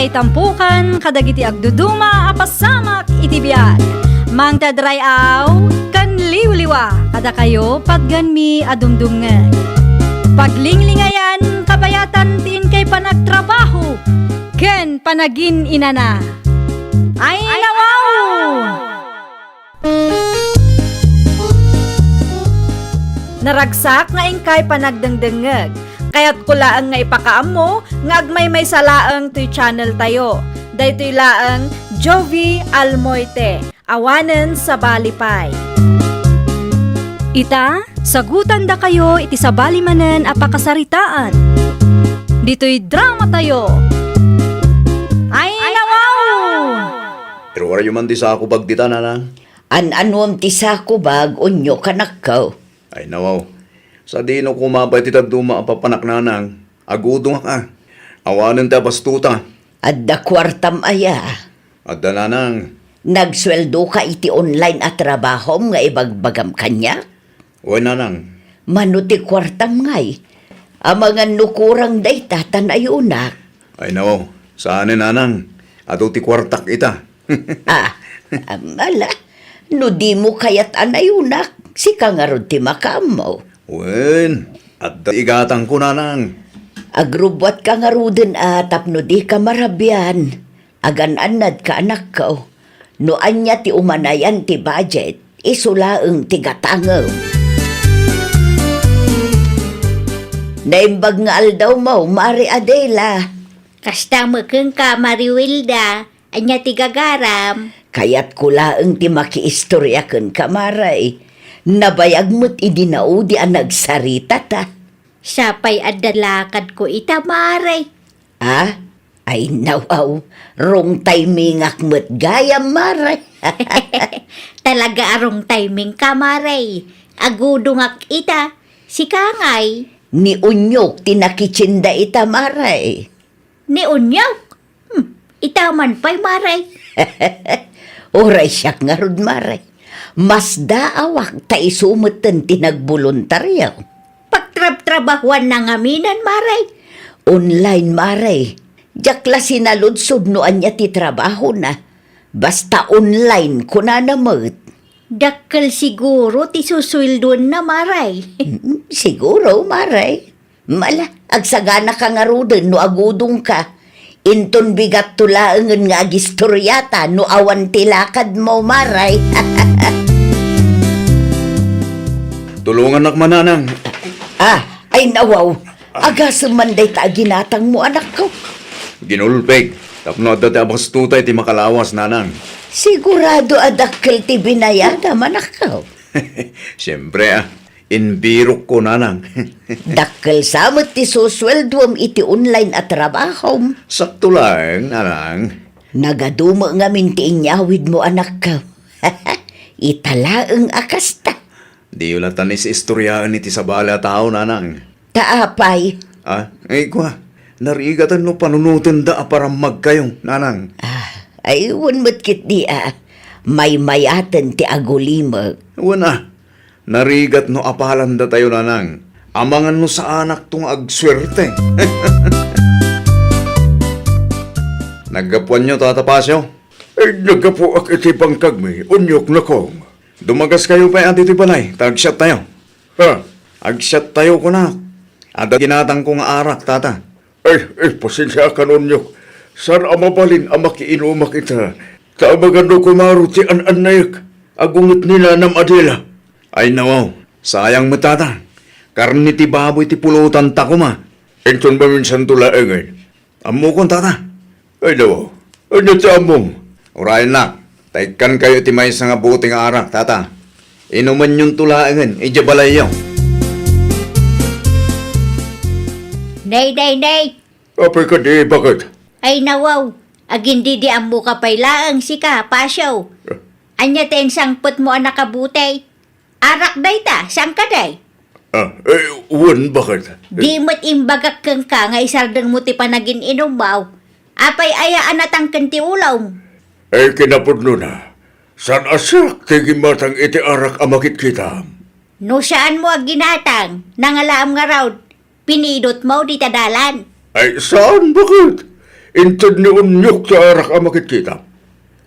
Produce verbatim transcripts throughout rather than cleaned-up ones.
Itampukan kadagiti agduduma a pasamak iti biag. Mangted ray-aw ken liwliwa kadakayo patganmi a dumdumngeg. Paglinglingayan kabayatan ti inkay panagtrabaho ken panagin-inana. Ay, nawaw! Naragsak nga inkay panagdengdengngeg. Kayatko laeng nga ipakaammo nga agmaymaysa laeng toy channel tayo. Daytoy laeng Jovie Almoite, awanen sabali pay. Ita, sagutandakayo iti sabali manen a pakasaritaan. Ditoy drama tayo. Ay, nawaw! Iruaryo man ti sakubag dita, nanang. An-anuem ti sakubag, Onyok, anakko? Ay, nawaw. Sadino koma pay ti dadduma a papanak, nanang? Agudongak a. Awanen ti abastuta. Adda kuartam aya? Adda, nanang. Nagsueldoka iti online a trabahom nga ibagbagam kaniak? Wen, nanang. Mano ti kuartam ngay? Amangan no kurang dayta ta nayunak. Ay, nawaw. Saanen, nanang. Adu ti kuartak ita. Ah, am, ala. No dimo kayat a nayunak, sika ngarud ti makaammo. Wen, adda igatangko, nanang. Agrubbuatka ngaruden a tapno dika marabian. Agan-annadka, anakko. No ania ti umanayan ti budget, isu laeng ti gatangem. Naimbag nga aldawmo, Mare Adela. Kasta met kenka, Mare Wilda. Ania ti gagaram? Kayatko laeng ti makiistoria kenka, Mare. Nabayag met idi naudi a nagsaritata. Sapay adda lakadko ita, Mare. Ah? Ay, nawaw. Wrong timingak met gayam, Mare. Talaga a wrong timingka, Mare. Agudongak ita. Sika ngay? Ni Onyok ti nakitienda ita, Mare. Ni Onyok? Hmm, ita man pay, Mare. Uray siak ngarud, Mare. Masdaawak ta isu metten ti nagboluntario. Pagtrabtrabahuanna ngaminen, Mare? Online, Mare. Diak la sinaludsod no ania ti trabahona. Basta online, kunana met. Dakkel siguro ti susueldoenna, Mare. Mm, siguro, Mare. Mala, agsaganaka ngaruden no agudongka. Inton bigatto laengen nga agistoriata no awan ti lakadmo, Mare. Tulongannak man, nanang. Ah, ay nawaw. Agasem man dayta a ginatangmo, anakko. Ginulpig, tapno adda ti abastuta iti makalawas, nanang. Sigurado a dakkel ti binayadam, anakko. Siempre, ah. Imbirokko, nanang. Dakkel sa met ti susueldoem iti online a trabahom. Sakto laeng, nanang. Nagadu met ngamin ti inyawidmo, anakko. Ita laeng a kasta. Diyo la tan is-istoriaen iti sabali a tao, nanang. Ta apay? Ah, ay, kua, narigaten no panunotenda a parammagkayo, nanang. Ah, ay, wen met ketdi a. Maymayaten ti agulimek. Wen a, narigat no apalanda tayo, nanang. Amangan no saanakto nga agsuerte. Naggapuanyo, Tata Pasio? Ay, naggapuak iti bangkagmi, Onyok, nakong. Dumagaskayo pay adi ti balay, ta agsiattayo. Ha? Agsiattayo, kunak. Adda ginatangko nga arak, tata. Ay, ay, pasensiaakan, Onyok. Saan a mabalin a makiinumak ita. Ta amangan no kumaro ti an-annayek. Agunget ni nanam Adela. Ay, nawaw. Sayang met, tata. Karne ti baboy ti pulotanta koma. Inton maminsanto laengen. Ammokon, tata. Ay, daw. Ania ti ammom? Urayennak, ta ikkankayo iti maysa nga bote nga arak, tata. Inumenyonto laengen idiay balayyo. Nay, nay, nay! Apay kadi, baket? Ay, nawaw. Agindidiammoka pay laeng sika, Pasio. Eh. Ania ti insangpetmo a nakabote? Arak dayta, saan kadi? Ah, eh, wen, baket? Di met imbagak kenka nga isardengmo ti panagin-inummo. Apay aya a natangken ti ulom? Eh, kinapudnona, saan a siak ti gimmatang iti arak a makitkitam. No saanmo a ginatang, nangalaam ngarud. Pinidotmo dita dalan. Ay, saan, baket? Inted ni Onyok ti arak a makitkitam.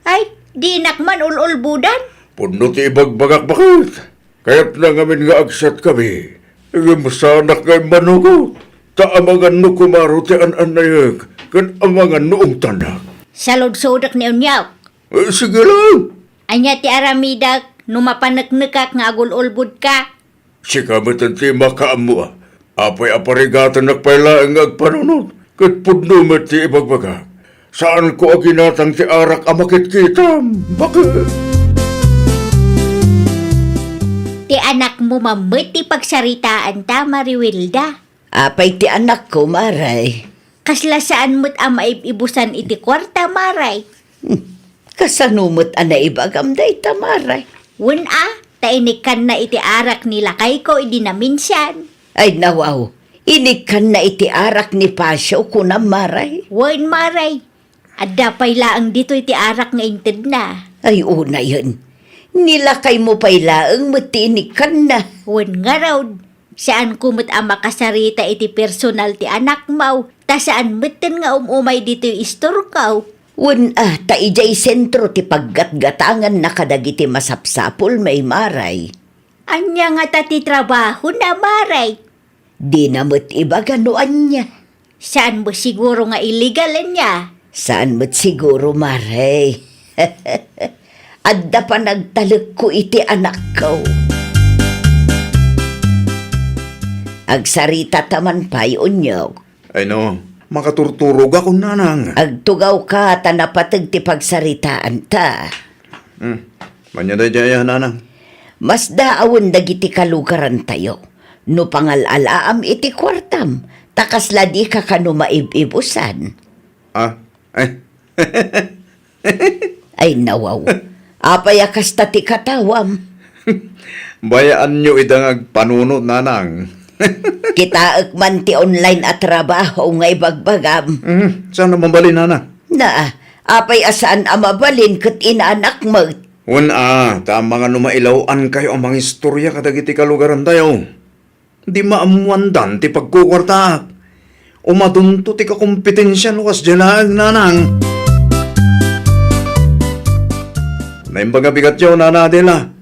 Ay, dinak man ul-ulbodan. Pudno ti ibagbagak, baket. Kayatna ngamin nga agsiatkami. Ngem saanak nga immanugot. Ta amangan no kumaro ti an-annayek, ken amangan no ungtanak. Saludsodek ni Onyok. Eh, sige lang. Ania ti aramidek no mapaneknekak nga agul-ulbodka? Sika met ti makaammo a. Apay a parigatennak pay laeng nga agpanunot, ket pudno met ti ibagbagak. Saanko a ginatang ti arak a makitkitam. Baket. Ti anakmo man met ti pagsaritaanta, Mariwilda. Apay ti anakko, Maray? Kasla saan met a maib-ibusan iti kuarta, Maray. Hmm. Kasano met a naibagam dayta, Maray? Wen a, ta inikkanna iti arak ni lakayko idi naminsan. Ay, nawaw. Inikkanna iti arak ni Pasio, kunam, Maray? Wen, Maray. Adda pay laeng ditoy ti arak nga intedna. Ay, unayen. Ni lakaymo pay laeng met ti inikkanna. Wen ngarud, saanko met a makasarita iti personal ti anakmo, ta saan metten nga um-umay ditoy istorko. Wen a, ta idiay sentro ti paggatgatanganna kadagiti masapsapulmi, Maray. Ania ngata ti trabahona, Maray? Dina met ibaga no ania. Saan met siguro nga illegal, ania? Saan met siguro, Maray. Adda panagtalekko iti anakko. Agsaritata man pay, Onyok. Ay no, makaturturogak, Nanang. Agtugawka ta napateg ti pagsaritaanta. Hmm, ania daydiay, Nanang? Masdaawen dagiti kalugarantayo no pangal-alaam iti kuartam, ta kasla dika kano maib-ibusan. Ah, eh. Ay, nawaw. Apay a kasta ti katawam? Bayaanyo ida nga agpanunot, Nanang. Kitaek man ti online a trabaho nga ibagbagam. Mhm, saan a mabalin, Nana? Na, apay a saan a mabalin ket inaanak met? Wen a, ta amangan no mailaw-ankayo a mangistorya kadagiti kalugarantayo. Di maammoandan ti pagkukuartaak. Umadunto ti kakompetensia no kasdiay laeng, Nanang. Naimbag a bigatyo, Nana Adela.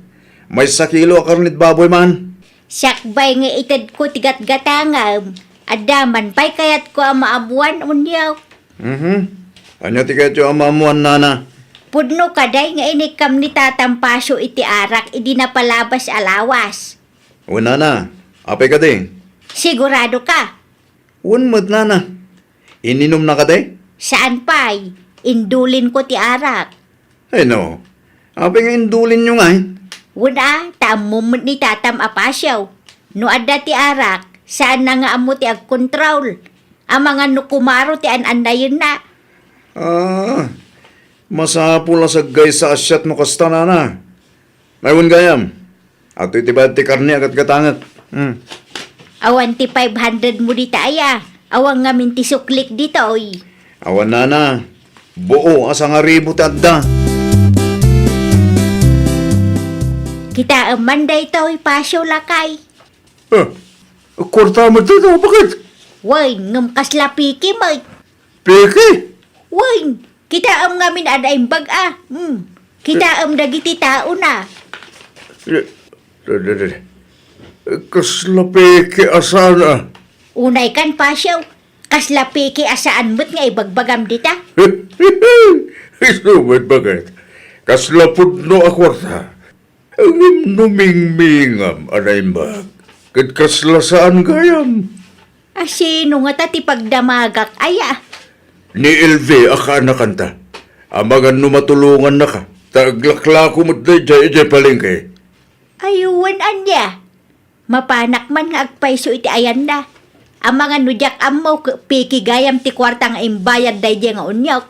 Maysa kilo a karned baboy man. Sakbay nga itedko ti gatgatangam, adda man pay kayatko a maammoan, Onyok. Mhm. Ania ti kayatyo a maammoan, Nana? Pudno kadi nga inikkam ni Tatam Pasio iti arak idi napalabas a lawas? Wen, Nana. Apay kadi? Sigurado ka? Wen met, Nana. Ininumna kadi? Saan pay. Indulinko ti arak. Ay no. Apay nga indulinyo ngay? Wen a, ta ammom met ni Tatam a Pasio. No adda ti arak, saanna nga ammo ti agkontrol. Amangan no kumaro ti an-annayenna. Ah, masapul a saggaysa a siat no kasta, Nana. Ay, wen gayam. Adtoy ti bayad ti karne a gatgatangek. Hmm. Awan ti five hundred mo dita aya. Awan ngamin ti suklik ditoy. Awan, Nana. Buo a sangaribu ti adda. Kitaem man daytoy, Pasio, lakay. Eh, kuarta met dayta, baket? Wen, ngem kasla peke met. Peke? Wen, kitaem ngamin a naimbag a. Hmm. Kitaem dagiti taona. Eh, eh, eh, eh. Kasla peke a saan a. Unay kan, Pasio. Kasla peke a saan met nga ibagbagam dita. Isu met, baket. Kasla pudno a kuarta. Ngem no mingmingam a naimbag, ket kasla saan gayam. A sino ngata ti pagdamagak aya? Ni Elvi a kaanakanta. Amangan no matulongannaka, ta aglaklako met daydiay idiay palengke. Ay, wen ania? Mapanak man nga agpayso iti ayanna. Amangan no diak ammo, ke-, peke gayam ti kuarta nga imbayad daydiay nga onyok.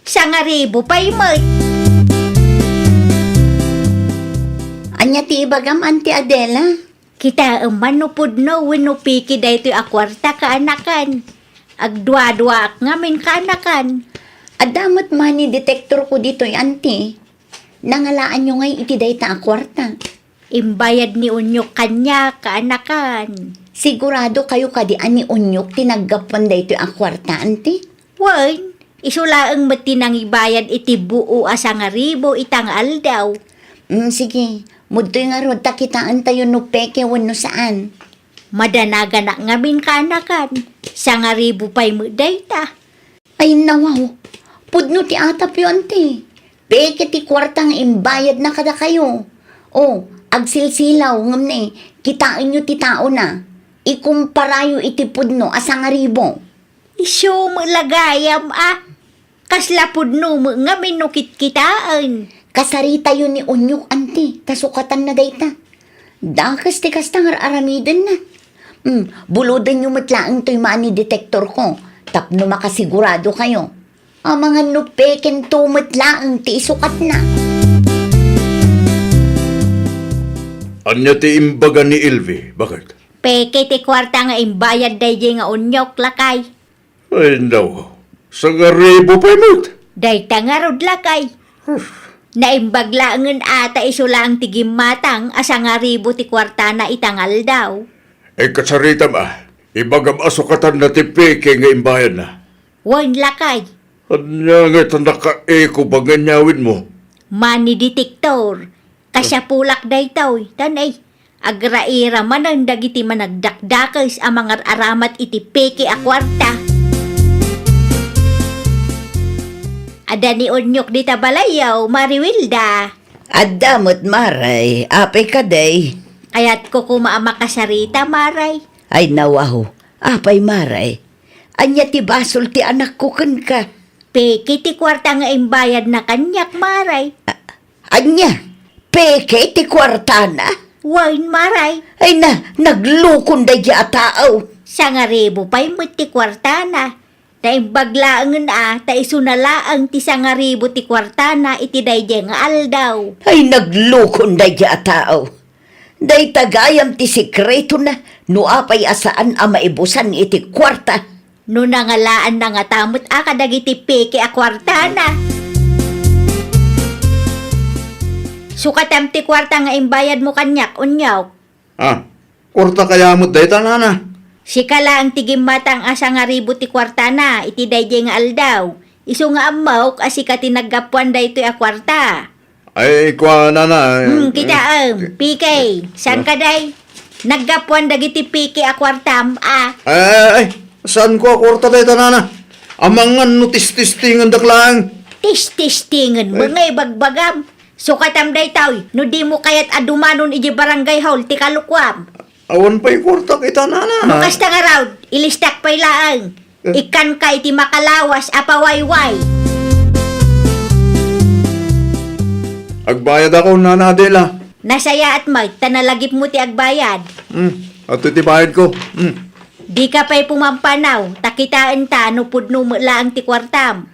Sangaribu pay met. Ania ti ibagam, Auntie Adela? Kitaem man no pudno wenno peke daytoy a kuarta, kaanakan. Agduaduaak ngamin, kaanakan. Adda met money detector ko ditoy, Auntie. Nangalaanyo ngay iti dayta a kuarta? Imbayad ni Onyok kaniak, kaanakan. Sigurado kayo kadi a ni Onyok ti naggapuan daytoy a kuarta, Auntie? Wen, Isu laeng met ti nangibayad iti buo a sangaribu ita nga aldaw. Mm, sige. Mudtoy ngarud ta kitaentayo no peke wenno saan. Madanaganak ngamin kanakan. Sangaribu pay met dayta. Ay, nawaw. Pudno ti atapyo, anti. Peke ti kuarta nga imbayadna kadakayo. O, agsilsilaw, ngem ne, kitaenyo ti taona. Ikumparayo iti pudno a sangaribu. Isu met la gayam a. Kasla pudno met ngamin no kitkitaen. Kasaritayo ni Onyok, anti, ta sukatanna dayta. Dakes ti kasta nga ar-aramidenna. Hmm, bulodenyo met laeng toy money detector ko, tapno makasigurado kayo. Amangan no pekento met laeng ti isukatna. Ania ti imbaga ni Elvi? Bakit? Peke ti kuarta nga imbayad daydi nga Onyok, lakay. Ay, no. Sangaribu pay met. Dayta ngarud, lakay. Naimbag laengen a ta isu laeng ti gimmatang a sangaribu ti kuartana ita nga aldaw. E, kasaritam a, ibagam a sukatanna ti peke nga imbayadna. Wen, lakay. Ania nga ita nakaeko ba nga inyawidmo? Money detector. Kasiapulak daytoy, tan ay, agraira manen dagiti managdakdakes a mangar-aramat iti peke a kuarta. Adda ni Onyok dita balayyo, Mari Wilda. Adda met, Maray. Apay kadi? Kayatko koma a makasarita, Maray. Ay, nawaw. Apay, Maray? Ania ti basol ti anakko kenka? Peke ti kuarta nga imbayadna kaniak, Maray. A-, ania? Peke ti kuartana? Wen, Maray. Ay na, naglukon daydi a tao. Sangaribu pay met ti kuartana. Naimbag laengen a, ta isuna laeng ti sangaribu ti kuartana iti daydi nga aldaw. Ay, naglukon daydi a tao. Dayta gayam ti sekretona, no apay a saan a maibusan iti kuarta. No nangalaanna ngata met a kadagiti peke a kuartana. Sukatam ti kuarta nga imbayadmo kaniak, Onyok. Ah, kuarta kaya met dayta, nana? Sika laeng ti gimmatang a sangaribu ti kuartana iti daydi nga aldaw. Isu nga ammok a sika ti naggapuan daytoy a kuarta. Ay, kua, nana, eh, Hmm, kitaem, eh, peke. Saan ah? Kadi? Naggapuan dagiti peke a kuartam, a. Ay, ay, ay, saan ko a kuarta dayta, nana? Amangan no tististingendak laeng. Tististingenmo Eh. nga ibagbagam. Sukatam daytoy, no dimo kayat a dumanon idiay barangay hall ti kalukuam. Awan pay kuartak ita, nana. No kasta ngarud, ilistak pay laeng. Eh. Ikkanka iti makalawas a pawayway. Agbayadakon, nana Adela. Nasayaat met, ta nalagipmo ti agbayad. Hmm, adtoy ti bayadko. Hmm. Dika pay pumampanaw, ta kitaenta no pudno met laeng ti kuartam.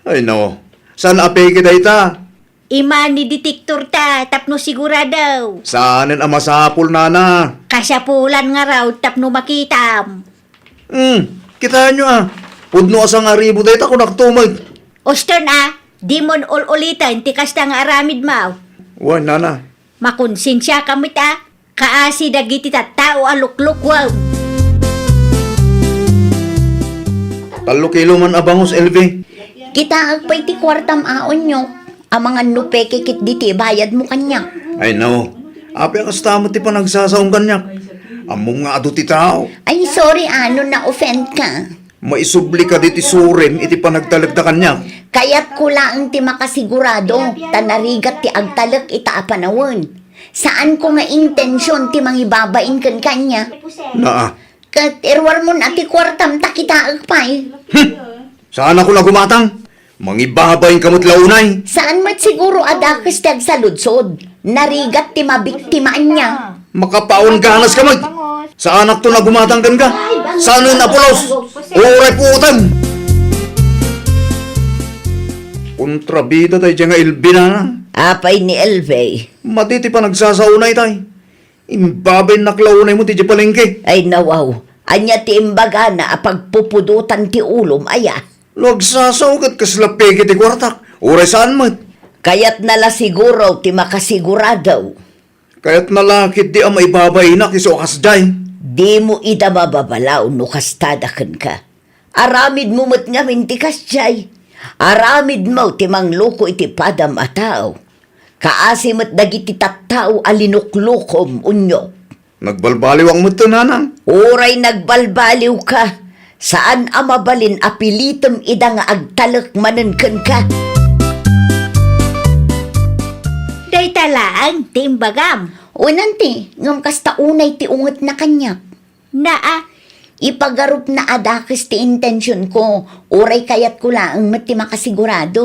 Ay, no. Saan a peke dayta? I-money detector ta, tapno sigurado. Saanen a masapul, nana? Kasapulan ngarud tapno makitam. Hmm, kitaenyo a. Pudno a sangaribu dayta, kunak tumeg. Uston a, dimon ul-uliten ti kasta nga aramidmo. Wen, nana. Makonsensiaka met a, kaasi dagiti tattao a luklukuem. Tallo kilo man a bangus, Elvi. Kitaek pay ti kuartam a, Onyok. Amangan no peke ketdi ti ibayadmo kaniak. Ay, no. Apay a kasta met ti panagsasaom kaniak? Ammom nga adu ti tao. Ay, sorry a, no na-offend ka. Maisubli kadi ti surim iti panagtalekda kaniak? Kayatko laeng ti makasigurado, ta narigat ti agtalek ita a panawen. Saanko nga intension ti mangibabain ken kaniak. Naa. Ket iruarmon a ti kuartam ta kitaek pay. Hmm! Saanakon a gumatang? Mangibabainka met la unay. Saan met siguro a dakes ti agsaludsod. Narigat ti mabiktima ania. Makapaon ganas ka met. Saanakton a gumatang kenka. Saanen a pulos. Uray puotem. Kontrabida tay diay nga Elvi, nana. Apay ni Elvi? Madi ti panagsasaonay tay. Imbabainnak la unay met idiay palengke. Ay, nawaw. Ania ti imbagana a pagpupudotan ti ulom, aya? No agsasao ket kasla peke ti kuartak, uray saan met. Kayatna la siguro ti makasigurado. Kayatna la ketdi a maibabainak isu a kasdiay. Dimo ida mababalaw no kastada kenka. Aramidmo met ngamin ti kasdiay. Aramidmo ti mangloko iti padam a tao. Kaasi met dagiti tattao a linuklokom, unyok. Nagbalbaliwak met, nanang. Uray nagbalbaliwka, saan a mabalin a pilitem ida nga agtalek manen kenka. Dayta laeng ti imbagam. Wen, anti, ngem kasta unay ti ungetna kaniak. Naa, ipagarupna a dakes ti intensionko, uray kayatko laeng met ti makasigurado.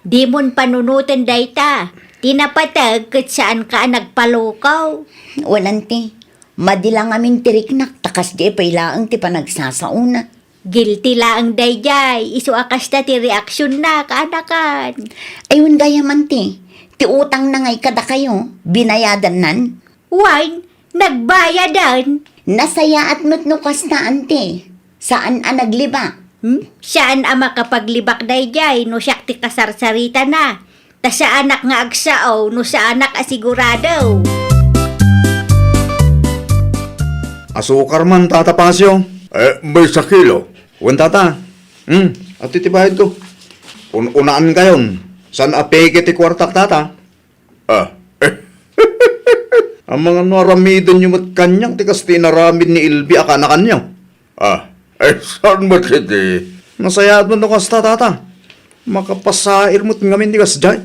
Dimon panunoten dayta. Ti napateg ket saanka a nagpaloko. Wen, anti, madi la ngamin ti riknak ta kasdiay pay laeng ti panagsasaona. Guilty laeng daydiay, isu a kasta ti reaksionnak, anakan. Ay, wen gayam, anti, ti utangna ngay kadakayo, binayadannan? Wen, nagbayadan. Nasayaat met no kasta, anti. Saan a naglibak. Hmm? Saan a makapaglibak daydiay no siak ti kasarsaritana. Ta saanak nga agsao no saanak a sigurado. Asukar man, Tata Pasio. Eh, maysa kilo. Wen, Tata. Hmm, ati ti bayadko. Un-, unaan kayon. Saan a peke ti kuartak, Tata? Ah. Amangan no aramidenyo met kaniak ti kas ti inaramid ni Elvi a kaanakanyo. Ah, eh, saan met iti? Nasayaat met no kasta, Tata. Makapasair met ngamin ti kasdiay.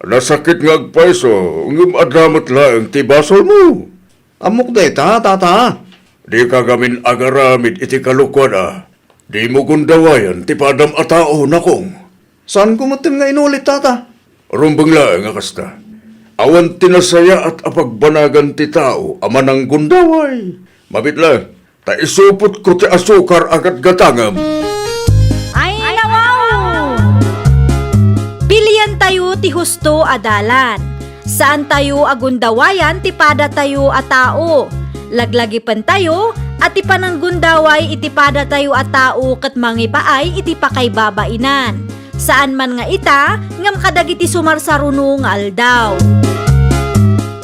Nasakit nga agpayso, ngem adda met laeng ti basolmo. Ammok dayta, Tata. Dika ngamin agaramid iti kalokuan a. Dimo gundawayan ti padam a tao, nakong. Saanko metten nga inulit, Tata. Rumbeng laeng a kasta. Awan ti nasayaat a pagbanagan ti tao a mananggundaway. Mabit la, ta isupotko ti asukar a gatgatangam. Ay, nawaw! Pilientayo ti husto a dalan. Saantayo a gundawayan ti padatayo a tao. Laglagipentayo a ti pananggundaway iti padatayo a tao ket mangipaay iti pakaibabainan. Saan man nga ita, ngem kadagiti sumarsaruno nga aldaw.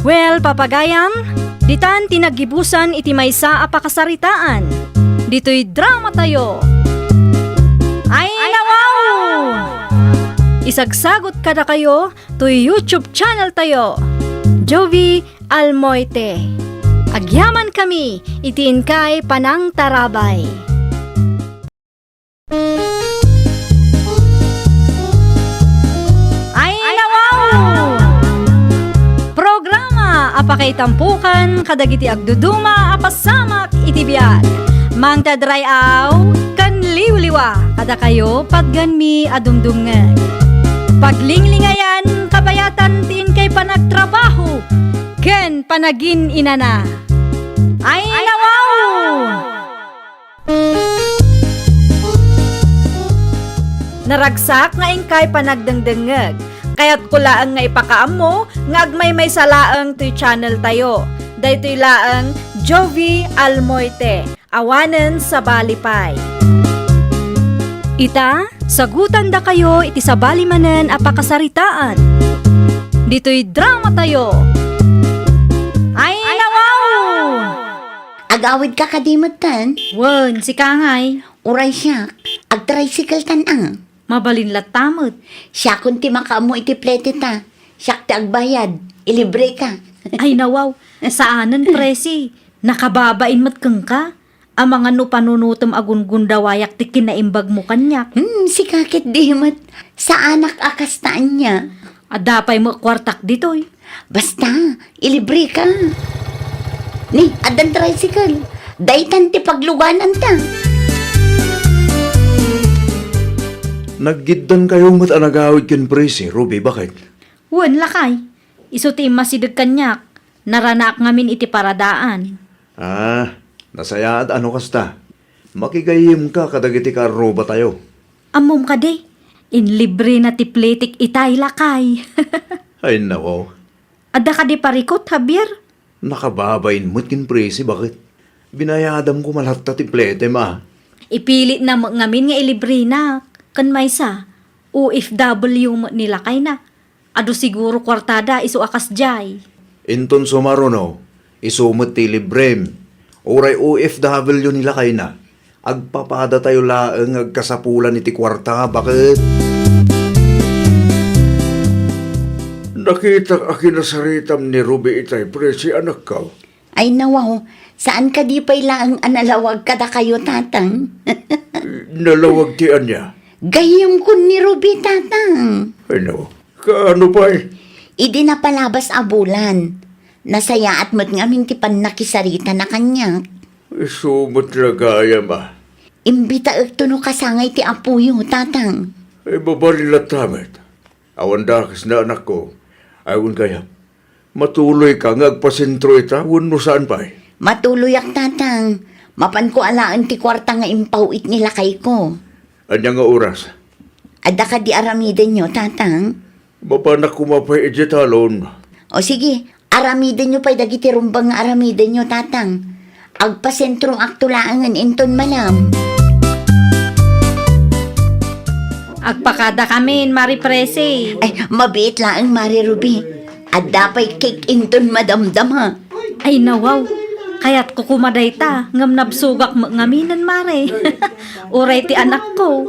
Well, papagayam, ditan ti naggibusan iti maysa a pakasaritaan. Ditoy dramatayo. Ay, nawaw! Isagsagot kadakayo toy YouTube channel tayo, Jovie Almoite. Agyamankami iti inkay panangtarabay. Ay, nawaw! Programa a pakaitampokan kadagiti agduduma a pasamak iti biag. Mangted ray-aw ken liwliwa kadakayo patgenmi a dumdumngeg. Paglinglingayan, kabayatan ti inkay panagtrabaho ken panagin-inana. Ay, nawaw! Naragsak nga inkay panagdengdengngeg. Kayatko laeng nga ipakaammo nga agmaymaysa laeng toy channel tayo. Daytoy laeng Jovie Almoite. Awanen sabali pay. Ita, sagutandakayo iti sabali manen a pakasaritaan. Ditoy dramatayo. Ay, nawaw! Agawidka kadi metten? Wen, sika ngay. Uray siak, agtricycle-tan a. Mabalin latta met. Siakon ti makaammo iti plete ta. Siak ti agbayad, ilibreka. Ay, nawaw, saanen, Presi. Nakababain met kenka. Amangan no panunotem a gungundawayak ti kinaimbagmo kaniak. Hmm, sika ketdi met. Saanak a kasta ania. Adda pay met kuartak ditoy. Basta, ilibreka. Ni, addan tricycle. Daytan ti paglugananta. Naggiddankayo met a nagawid ken Presi, Ruby, baket? Wen, lakay. Isu ti immasideg kaniak. Naranaak ngamin iti paradaan. Ah, nasayaat a no kasta. Makigayyemka kadagiti kaarrubatayo. Ammom kadi, inlibrena ti pletek itay, lakay. Ay, nawaw. Adda kadi parikut, Javier? Nakababain met ken Presi, baket? Binayadam koma latta ti pletem a. Ipilitna met ngamin nga ilibrenak. Ken maysa, O F W met ni lakayna. Adu siguro kuartada isu a kasdiay. Inton sumaruno, isu met ti librem. Uray O F W ni lakayna, agpapadatayo laeng nga agkasapulan iti kuarta, baket? Nakitak a kinasaritam ni Ruby itay, Presi, anakko. Ay, nawaw, saan kadi pay laeng a nalawag kadakayo, Tatang? Nalawag ti ania? Gayyemkon ni Ruby, Tatang. Ay, nawaw. Kaano pay? Idi napalabas a bulan, nasayaat met ngamin ti pannakisarita na kaniak. Isu met la gayam a. Imbitaekto no kasangay ti apoyo, Tatang. Ay, babari latta met. Awan dakes na, anakko. Ay, wen gayam. Matuloyka nga agpasentro ita, wenno saan pay? Matuloyak, Tatang. Mapanko alaen ti kuarta nga impaw-it ni lakayko. Ania nga oras? Adda kadi aramidenyo, Tatang? Mapanak koma pay idiay talon. O sige, aramidenyo pay dagiti rumbeng nga aramidenyo, Tatang. Agpasentroakto laengen inton malem. Agpakadakamin, Mari Presi. Ay, mabiit laeng, Mari Ruby. Adda pay cake inton madamdama. Ay, nawaw. Kayatko koma dayta, ngem nabsogak met ngaminen, Mare. Uray ti anakko.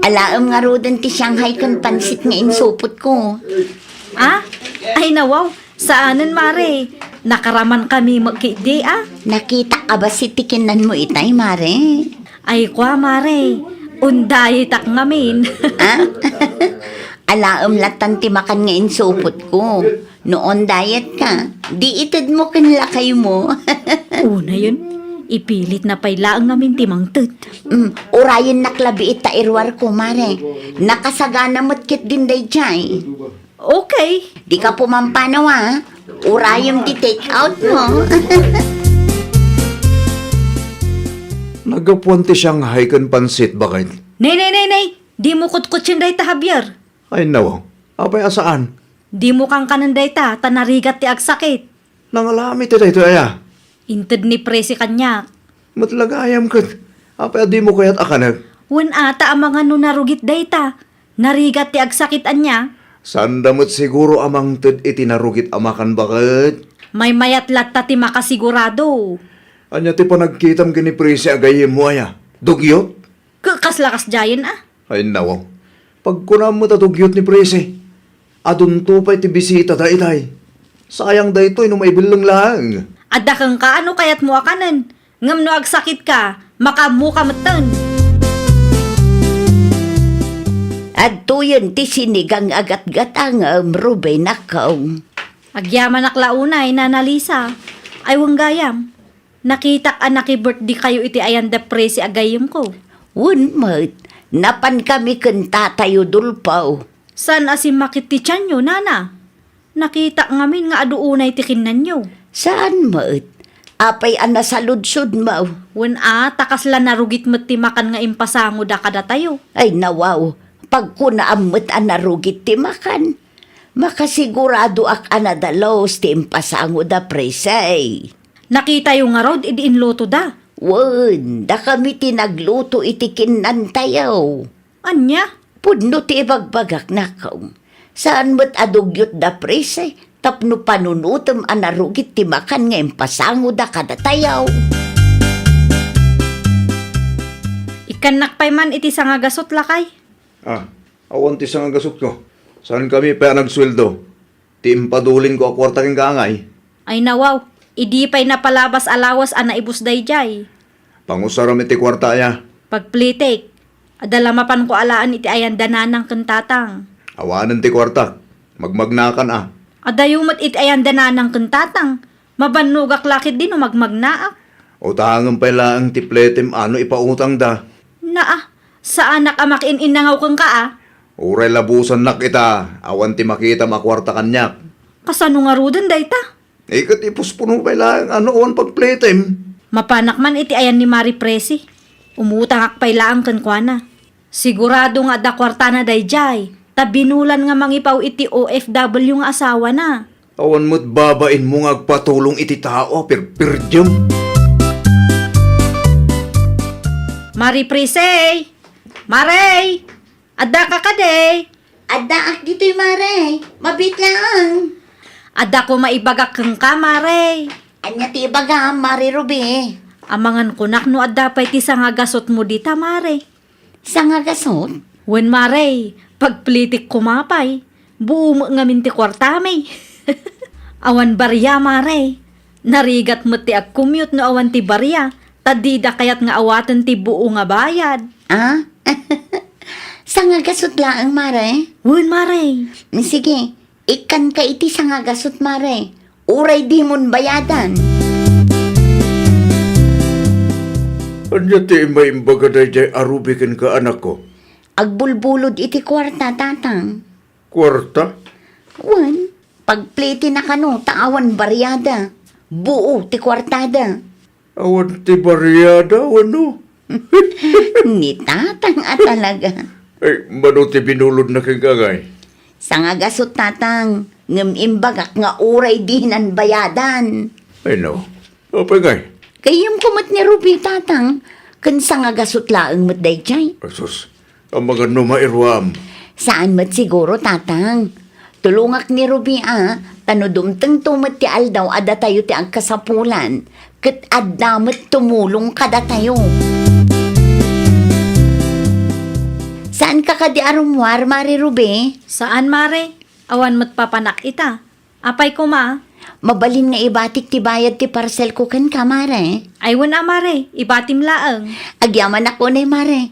Alaem ngaruden ti Shanghai ken pansit nga insupotko. Ah? Ay, nawaw. Saanen, Mare. Nakaraman kami met ketdi, ah. Nakitak a bassit ti kinnanmo itay, Mare. Ay, kua, Mare. Undayetak ngamin. Ah? Alaem lattan ti makan nga insupotko. No on diet ka, di itedmo ken lakaymo. Unayen, ipilitna pay laeng ngamin ti mangted. Mm, urayennak labi ita iruarko, Mare. Nakasagana met ketdin daydiay. Okay. Dika pumampanaw, a. Urayem ti take out mo. Naggapuan ti Shanghai ken pansit, baket. Nay, nay, nay, nay. Dimo kutkutien dayta, Javier. Ay, nawaw. Apay a saan? Dimo kankanen dayta, ta narigat ti agsakit. Nangalami ti daytoy aya? Inted ni Presi kaniak. Met la gayam ket, apay a dimo kayat a kanek? Wen a, ta amangan no narugit dayta. Narigat ti agsakit ania? Saanda met siguro a mangted iti narugit a makan, baket. Maymayat latta ti makasigurado. Ania ti panagkitam ken ni Presi a gayyemmo aya? Dugyot? Ke-, kasla kasdiayen, a? Ay, nawaw. Pagkunam met a dugyot ni Presi. Adunto pay ti bisitada itay. Sayang daytoy no maibelleng laeng. Adda kenka a no kayatmo a kanen. Ngem no agsakitka, makaammoka metten. Adtoyen ti sinigang a gatgatangem, Rubenakko. Agyamanak la unay, Nana Lisa. Ay, wen gayam. Nakitak a naki-birthday kayo iti ayan da Presi a gayyemko. Wen met, napan kami ken Tatay Udolfo. Saan a simmakit ti tianyo, nana? Nakitak ngamin nga adu unay ti kinnanyo. Saan met? Apay a nasaludsodmo? Wen a, ta kasla narugit met ti makan nga impasangoda kadatayo. Ay, nawaw, pagkunaam met a narugit ti makan. Makasiguradok a nadalus ti impasangoda, Presi. Nakitayo ngarud idi inlutoda? Wen, dakami ti nagluto iti kinnantayo. Ania? Pudno ti ibagbagak, nakong. Saan met a dugyot da Presi, tapno panunotem a narugit ti makan nga impasangoda kadatayo. Ikkannak pay man iti sangagasut, lakay. Ah, awan ti sangagasutko. Saan kami pay a nagsueldo? Ti impadulinko a kuarta kenka ngay. Ay nawaw, idi pay napalabas a lawas a naibus daydiay. Pangusaram iti kuarta aya. Pagplitik, adda la mapanko alaen iti ayan da nanang ken tatang. Awanen ti kuartak, magmagnakan a. Adayo met iti ayan da nanang ken tatang, mabannogak la ketdi no magmagnaak. Utangem pay laeng ti pletem a no ipautangda. Naa, saanak a makiin-innangaw kenka a. Uray labusannak ita, awan ti makitam a kuarta kaniak. Kasano ngaruden dayta? Iket ipuspuno pay laeng a no awan pagpletem. Mapanak man iti ayan ni Mari Presi. Umutangak pay laeng kenkuana. Sigurado nga adda kuartana daydiay, ta binulan nga mangipaw iti O F W nga asawana. Awan met babainmo nga agpatulong iti tao a pirpirdiem. Mari Presi! Mari! Addaka kadi? Addaak ditoy, Mare. Mabiit laeng. Adda koma ibagak kenka, Mare. Ania ti ibagam, Mare Ruby? Amangan kunak no adda pay ti sangagasutmo dita, Mare. Sangagasut? Wen, Mare. Pagplitik koma pay. Buo met ngamin ti kuartami. Awan baria, mare. Narigat met ti agcommute no awan ti baria, ta dida kayat nga awaten ti buo nga bayad. Ah? Sangagasut laeng, mare? Wen, mare. Sige, ikkanka iti sangagasut, mare. Uray dimon bayadan. Ania ti imbaimbaga daydiay a Ruby kenka, anakko? Agbulbulod iti kuarta, tatang. Kuarta? Wen, pagplitina kano ta awan bariada. Buo ti kuartada. Awan ti bariada, wenno? Ni tatang a talaga. Ay, mano ti binulodna kenka, ngay? Sangagasut, tatang, ngem imbagak nga uray dinan bayadan. Ay, no. Apay, ngay? Gayyemko met ni Ruby, tatang, ken sangagasut laeng met daydiay. Asus, amangan no mairuam. Saan met siguro, tatang. Tulongak ni Ruby a, ta no dumtengto met ti aldaw a datayo ti agkasapulan, ket adda met tumulong kadatayo. Saanka kadi a rummuar, Mare Ruby? Saan, Mare. Awan met papanak ita. Apay koma? Mabalin nga ibatik ti bayad ti parcelko kenka, Mare. Ay, wen a, Mare. Ibatim laeng. Agyamanak unay, Mare.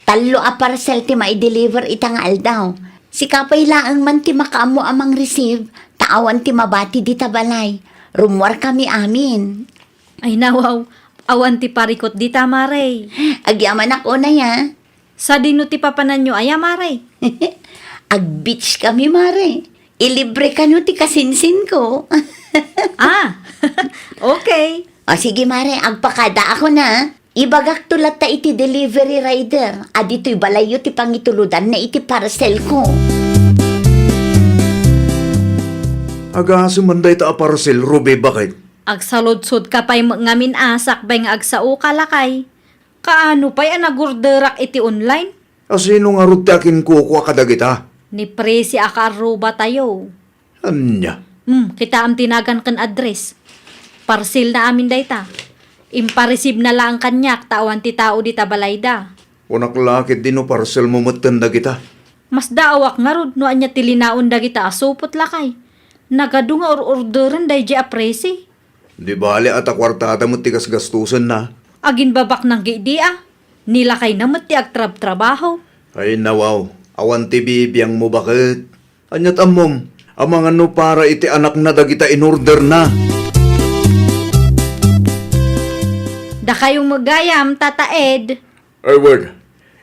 Tallo a parcel ti mai-deliver ita nga aldaw. Sika pay laeng man ti makaammo a mang-receive, ta awan ti mabati dita balay. Rummuarkami amin. Ay, nawaw, awan ti parikut dita, Mare. Agyamanak unay, a. Sadino ti papananyo aya, Mare? Ag-beach kami, Mare. Ilibre kano ti kasinsinko. Ah, okay. O, sige, Mare, agpakadaakon, a. Ibagakto latta iti delivery rider a ditoy balayyo ti pangituludanna iti parcelko. Agasem man dayta a parcel, Ruby, baket? Agsaludsodka pay met ngamin a sakbay nga agsaoka, lakay. Kaano pay a nagorderak iti online? A sino ngarud ti akinkukua kadagita? Ni Presi a kaarrubatayo. Ania? Hmm, kitaem ti nagan ken address. Parcelna amin dayta. Impareceive-na laeng kaniak ta awan ti tao dita balayda. Kunak la ketdi no parcelmo metten dagita. Masdaawak ngarud no ania ti linaon dagita a supot, lakay. Nagadu nga or-orderen daydiay a Presi. Di bale a ta kuartada met ti gasgastosenna. Aginbabaknang ketdi a. Ni lakayna met ti agtrabtrabaho. Ay, nawaw. Awan ti bibiangmo, baket? Aniat ammom? Amangan no para iti anakna dagita inorderna. Dakayo met gayam, Tata Ed. Ay, wen.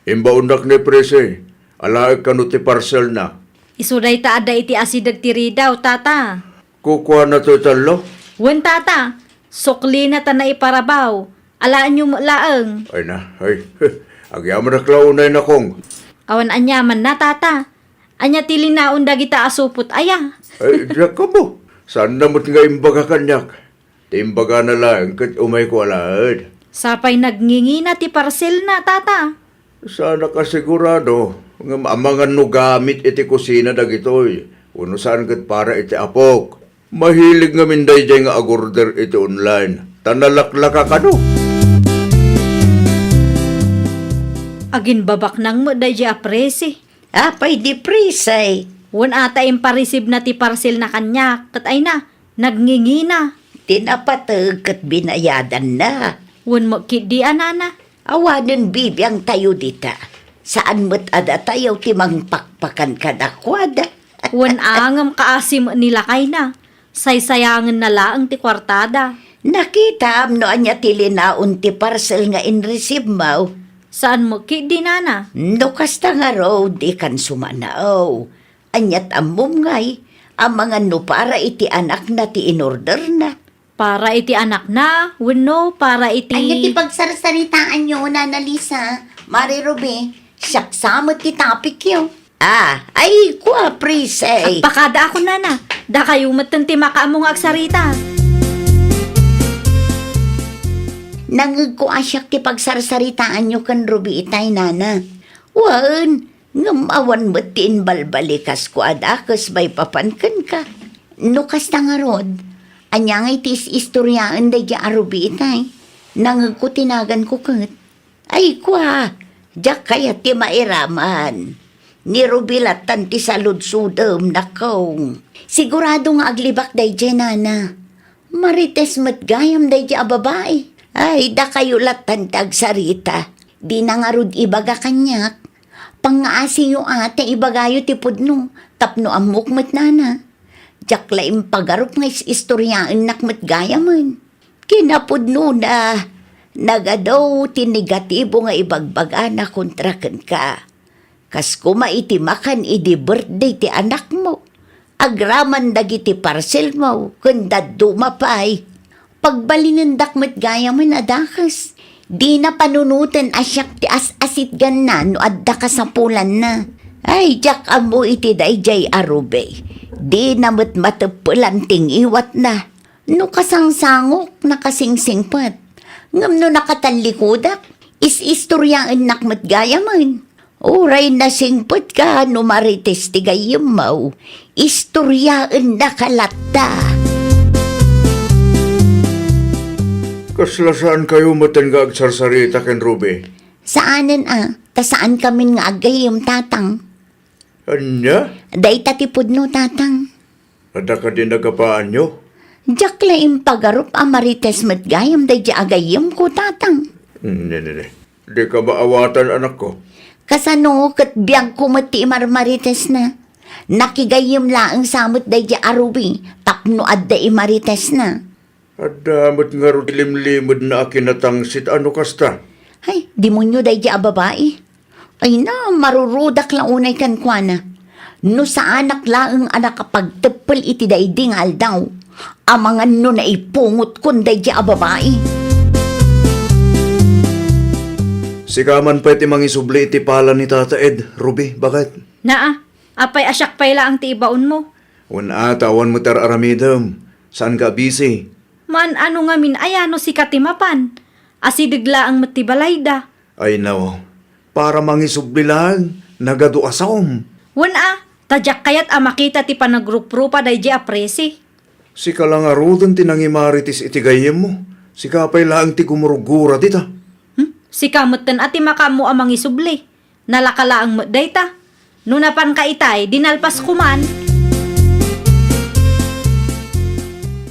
Imbaonnak ni Presi. Alaek kano ti parcelna. Isu dayta adda iti asideg ti ridaw, Tata. Kukuana toy tallo? Wen, Tata. Suklina ta naiparabaw. Alaenyo met laeng. Ay na, ay. Agyamanak la unay, nakong. Awan aniamanna, Tata. Ania ti linaon dagita a supot aya? Ay, diak ammo. Saanna met nga imbaga kaniak. Ti imbagana laeng ket umayko alaen. Sapay nagngingina ti parcelna, Tata. Saanak a sigurado, ngem amangan no gamit iti kusina dagitoy, wenno saan ket para iti apok. Mahilig ngamin daydiay nga agorder iti online, ta nalaklaka kano. Aginbabaknang met daydiay a Presi. Apay di Presi? Wen a ta impareceive-na ti parcelna kaniak, ket ay na, nagngingina. Ti napateg ket binayadanna. Wen met ketdi a, nana. Awanen bibiangtayo dita. Saan met a datayo ti mangpakpakan kadakuada. Wen a ngem kaasi met ni lakayna. Saysayangenna laeng ti kuartada. Nakitaam no ania ti linaon ti parcel nga inreceive-mo? Saan met ketdi, nana. No kasta ngarud, dikan sumanaw. Aniat ammom ngay, amangan no para iti anakna ti inorderna? Para iti anakna, wenno para iti... Ania ti pagsarsaritaanyo, Nana Lisa, Mare Ruby? Siak sa met ti topicyo. Ah, ay, kua, Presi. Agpakadaakon, nana. Dakayo metten ti makaammo nga agsarita. Nangegko a siak ti pagsarsaritaanyo ken Ruby itay, nana. Wen, ngem awan met ti imbalbalikas kuada kes maipapan kenka. No kasta ngarud, ania ngay ti is-istoriaen daydiay a Ruby itay? Nangegko ti naganko ket. Ay, kua, diak kayat ti mairaman. Ni Ruby lattan ti saludsodem, nakong. Sigurado nga aglibak daydiay, nana. Marites met gayam daydiay a babai. Ay, dakayo lattan ti agsarita. Dina ngarud ibaga kaniak. Pangngaasiyo a ta ibagayo ti pudno, tapno ammok met, nana. Diak la impagarup nga is-istoriaennak met gayamen. Kinapudnona, nagadu ti negatibo nga ibagbagana kontra kenka. Kas koma iti makan idi birthday ti anakmo, agraman dagiti parcelmo ken dadduma pay. Pagbalinendak met gayamen a dakes. Dina panunoten a siak ti as-asitganna no adda kasapulanna. Ay, diak ammo iti daydiay a Ruby. Dina met mateppelan ti ngiwatna. No kasangsangok, nakasingsingpet. Ngem no nakatallikudak, is-istoriaennak met gayamen. Uray nasingpetka no marites ti gayyemmo, istoriaennaka latta. Kasla saankayo metten nga agsarsarita ken Ruby? Saanen a, ta saankamin nga aggayyem, tatang. Ania? Dayta ti pudno, tatang. Adda kadi nagapaanyo? Diak la impagarup a marites met gayam daydi a gayyemko, tatang. Ne, ne, ne. Dika maawatan, anakko. Kasano ket biagko met ti imarmaritesna? Nakigayyem laeng sa met daydi a Ruby tapno adda imaritesna. Adda met ngarud ti limlimedna a kinatangsit a no kasta. Ay, demonio daydi a babai. Ay na, marurudak la unay kenkuana. No saanak laeng a nakapagteppel iti daydi nga aldaw, amangan no naipungotkon daydi a babai. Sika man pay ti mangisubli iti pala ni Tata Ed, Ruby, baket? Naa, apay a siak pay laeng ti ibaonmo? Wen a, ta awan met ar-aramidem. Saanka a busy? Maan-ano ngamin aya no sika ti mapan? Asideg laeng met ti balayda. Ay, no. Para mangisubli laeng, nagadu a saom. Wen a, ta diak kayat a makita ti panagruprupa daydi a presi. Sika la ngaruden ti nangimarites iti gayyemmo. Sika pay laeng ti gumurgura dita. Hmm? Sika metten a ti makaammo a mangisubli. Nalaka laeng met dayta. No napanka itay, di nalpas koman.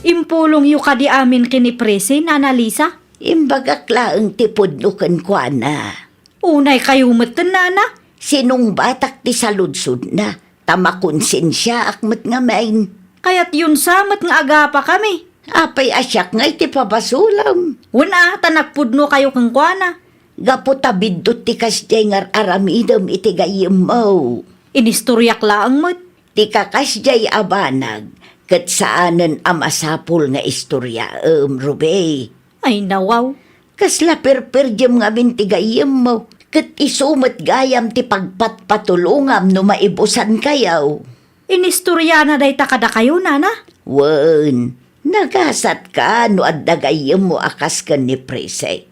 Impulongyo kadi amin ken ni Presi, Nana Lisa? Imbagak laeng ti pudno kenkuana. Unay kayo metten, Nana. Sinungbatak ti saludsodna, ta makonsensiaak met ngamin. Kayatyon sa met nga agapakami. Apay a siak nga iti pabasolem? Wen a, ta nagpudno kayo kenkuana. Gapu ta biddut ti kasdiay nga ar-aramidem iti gayyemmo. Inistoriak laeng met. Ti kakasdiay a banag, ket saanen a masapul nga istoriaem, Ruby. Ay, nawaw. Kasla perperdiem ngamin ti gayyemmo, ket isu met gayam ti pagpatpatulongam no maibusankayo. Inistoriana dayta kadakayo, Nana? Wen, nagasatka no adda gayyemmo a kas ken ni Presi.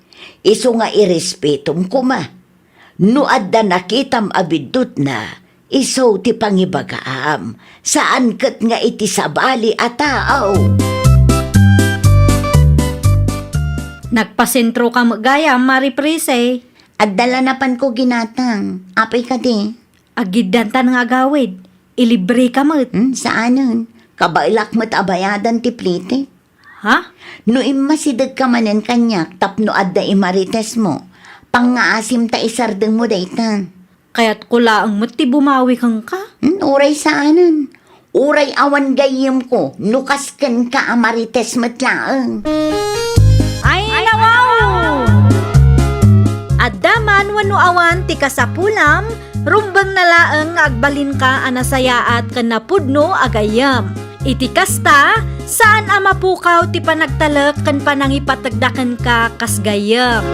Isu nga irespetom koma. No adda nakitam a biddutna, isu ti pangibagaam. Saan ket nga iti sabali a tao. Nagpasentroka met gayam, Mari Presi. Adda la napanko ginatang. Apay kadi? Aggiddantan nga agawid. Ilibreka met. Hmm, saanen. Kabaelak met a bayadan ti plete. Ha? No immasidegka manen kaniak tapno adda imaritesmo, pangngaasim ta isardengmo dayta. Kayatko laeng met ti bumawi kenka. Hmm, uray saanen. Uray awan gayyemko, no kas kenka a marites met laeng. Ay, nawaw! Adda man wenno awan ti kasapulam, rumbengna laeng nga agbalinka a nasayaat ken napudno a gayyem. Iti kasta, saan a mapukaw ti panagtalek ken panangipategda kenka kas gayyem.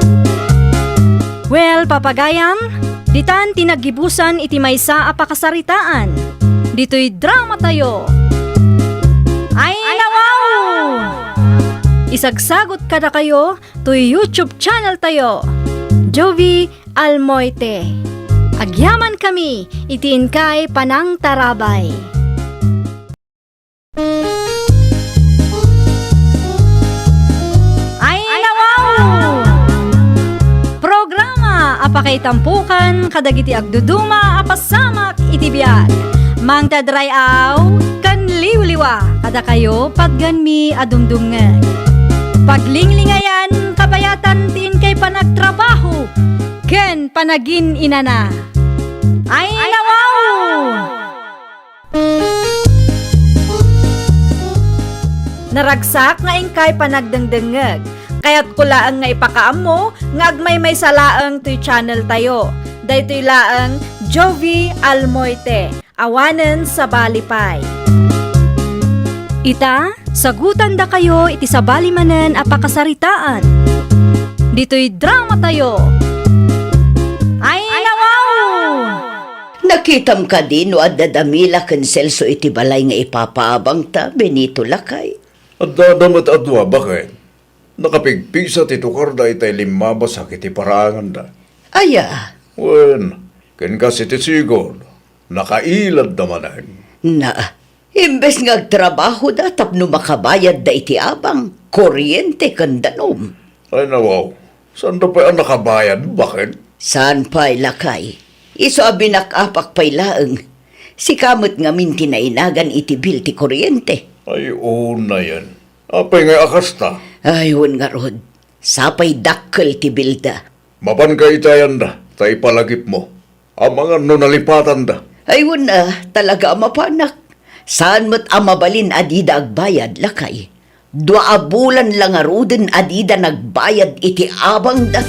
Well, papagayam, ditan ti naggibusan iti maysa a pakasaritaan. Ditoy dramatayo. Ay, nawaw! Isagsagot kadakayo toy YouTube channel tayo, Jovie Almoite. Agyamankami iti inkay panangtarabay. Ay, nawaw! Programa a Itampukan kadagiti agduduma a pasamak iti biag. Mangted ray-aw ken liwliwa kadakayo patgenmi a dumdumngeg. Paglinglingayan, kabayatan ti inkay panagtrabaho ken panagin-inana. Ay, nawaw! Naragsak nga inkay panagdengdengngeg. Kayatko laeng nga ipakaammo nga agmaymaysa laeng toy channel tayo. Daytoy laeng Jovie Almoite, awanen sabali pay. Ita, sagutandakayo iti sabali manen a pakasaritaan. Ditoy drama tayo. Ay, nawaw! Nakitam kadi no adda da Mila ken Celso iti balay nga ipapaabangta, Benito lakay? Adda da met a dua, baket. Nakapigpigsa ti tukarda itay limmabas iti paraanganda. Aya? Wen, ken kas iti sigud, nakailadda manen. Na, imbes nga agtrabahoda tapno makabayadda iti abang, kuryente ken danum. Ay, nawaw. Saanda pay a nakabayad, baket? Saan pay, lakay. Isu a binak-apak pay laeng. Sika met ngamin ti nainagan iti bill ti kuryente. Ay, unayen. Apay nga a kasta? Ay, wen ngarud. Sapay dakkel ti billda. Mapanka iti ayanda, ta ipalagipmo. Amangan no nalipatanda. Ay, wen a, talaga a mapanak. Saan met a mabalin a dida agbayad, lakay. Dua a bulan la ngaruden a dida nagbayad iti abangda.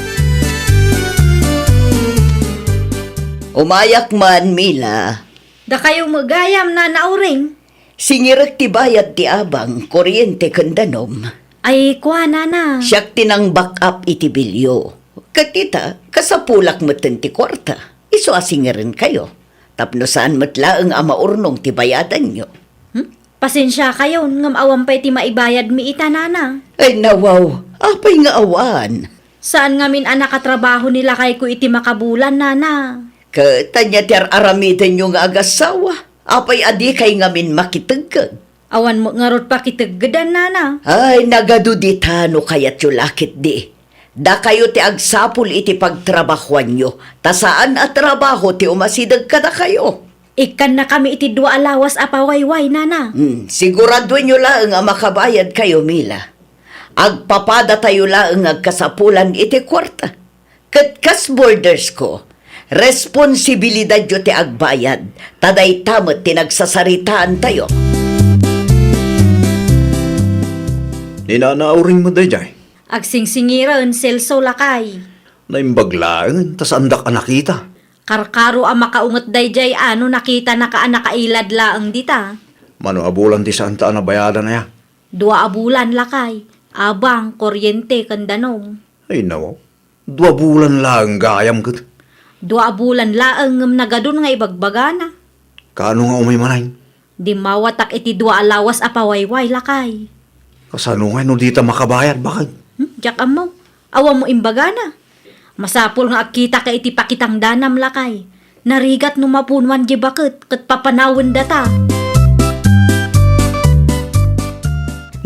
Umayak man, Mila. Dakayo met gayam, Nana Uring. Singirek ti bayad ti abang, kuryente ken danum. Ay, kua, Nana. Siak ti nang-back up iti billyo. Ket ita, kasapulak metten ti kuarta. Isu a singirenkayo. Tapno saan met laeng a maurnong ti bayadanyo. Hmm? Pasensiakayon, ngem awan pay ti maibayadmi ita, Nana. Ay, nawaw. Apay nga awan? Saan ngamin a nakatrabaho ni lakayko iti makabulan, Nana. Ket ania ti ar-aramidenyo nga agassawa? Apay a dikay ngamin makitegged? Awan met ngarud pakiteggedan, Nana. Ay, nagadu dita no kayatyo la ketdi. Dakayo ti agsapul iti pagtrabahoanyo, ta saan a trabaho ti umasideg kadakayo. Ikkannakami iti dua a lawas a pawayway, Nana. Hmm, siguraduenyo laeng a makabayadkayo, Mila. Agpapadatayo laeng nga agkasapulan iti kuarta. Ket kas boardersko, responsibilidadyo ti agbayad, ta dayta met ti nagsasaritaantayo. Ni Nana Uring met daydiay? Agsingsingiren, Celso, lakay. Naimbag laengen ta saandak a nakita. Karkaro a makaunget daydiay a no nakitanaka a nakailad laeng dita. Mano a bulan ti saanta a nabayadan aya? Dua a bulan, lakay. Abang, kuryente, ken danum. Ay, nawaw. Dua bulan laeng gayam ket. Dua a bulan laeng ngem nagadun nga ibagbagana. Kaano nga umay manen? Dimmawatak iti dua a lawas a pawayway, lakay. Kasano ngay no dita makabayad, baket? Hmm, diak ammo. Awan mo imbagana. Masapul nga agkitaka iti pakitang danam, lakay. Narigat no mapunuan di baket ket papanawendata.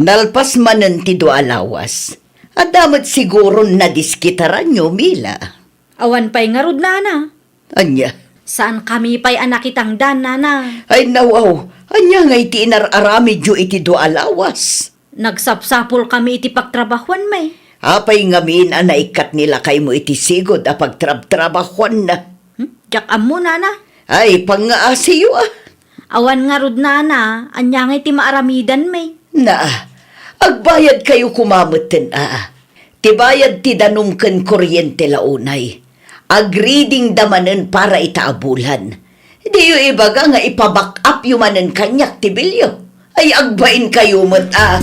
Nalpas manen ti dua a lawas. Adda met siguron nadiskitaranyo, Mila. Awan pay ngarud, Nana. Ania? Saankami pay a nakitangdan, Nana. Ay, nawaw. Ania ngay ti inar-aramidyo iti dua a lawas? Nagsapsapulkami iti pagtrabahuan, may. Apay ngamin a naikkat ni lakaymo iti sigud a pagtrabtrabahuanna? Hmm? Diak ammo, Nana. Ay, pangngaasiyo, a. Awan ngarud, Nana. Ania ngay ti maaramidan, may? Na, agbayadkayo koma metten, a. Ti bayad ti danum ken kuryente la unay. Agreadingda manen para ita a bulan. Diyo ibaga nga ipa-back upyo manen kaniak ti billyo. Ay, agbainkayo met, a.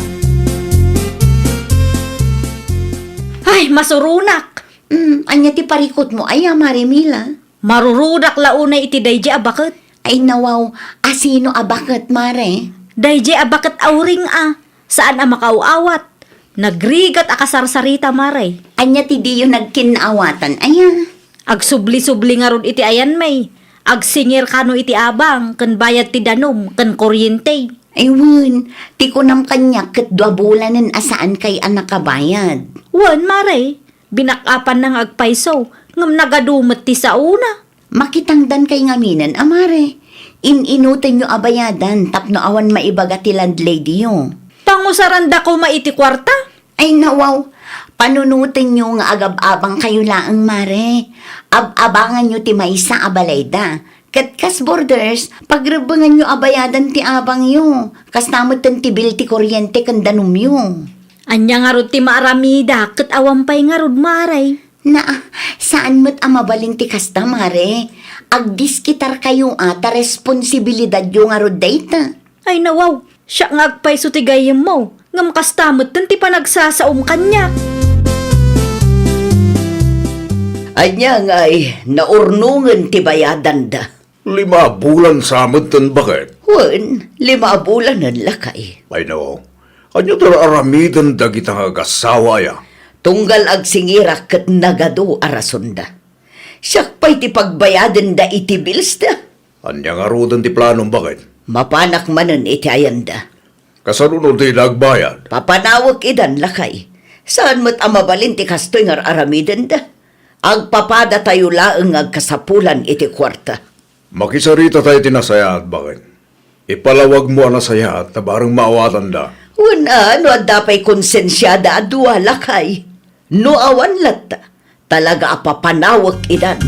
Ay, masuronak! Mm, ania ti parikutmo aya, Mare Mila? Marurodak la unay iti daydi a baket. Ay, nawaw, asino a baket, Mare? Daydi a baket a uring a. Saan a makaaw-awat. Nagrigat a kasarsarita, Mare. Ania ti diyo nagkinnaawatan aya? Agsubli-subli ngarud iti ayan, may. Agsingir kano iti abang, ken bayad ti danum, ken kuryente. Ay, wen, ti kunam kaniak ket dua bulanen a saankay a nakabayad. Wen, Mare. Binak-apanna nga agpayso. Ngem nagadu met ti saona. Makitangdan kay ngaminen a, mare. In-inutenyo a bayadan tapno awan maibaga ti landladyyo. Pangusaranda koma iti kuarta? Ay, nawaw. Panunotenyo nga agab-abangkayo laeng, mare. Ab-abanganyo ti maysa a balayda. Ket kas boarders, pagrebbenganyo a bayadan ti abangyo. Kasta metten ti bill ti kuryente ken danumyo. Ania ngarud ti maaramida ket awan pay ngarud, mare? Naa, saan met a mabalin ti kasta, mare. Agdiskitarkayo a ta responsibilidadyo ngarud dayta. Ay, nawaw, siak nga agpayso ti gayyemmo, ngem kasta metten ti panagsasaom kaniak. Ania ngay, naurnongen ti bayadanda? Lima a bulan sa metten, baket? Wen, lima a bulanen, lakay. Ay, no. Ania ti ar-aramiden dagita nga agassawa aya? Tunggal agsingirak ket nagadu a rasonda. Siak pay ti pagbayadenda iti bills da. Ania ngaruden ti planom, baket? Mapanak manen iti ayanda. Kasano no dida agbayad? Papanawek idan, lakay. Saan met a mabalin ti kastoy nga ar-aramidenda? Agpapadatayo laeng nga agkasapulan iti kuarta. Makisarita tayo iti nasayaat, baket. Ipalawagmo a nasayaat ta bareng maawatanda. Wen a, no adda pay konsensiada a dua, lakay. No awan latta, talaga a papanawek idan.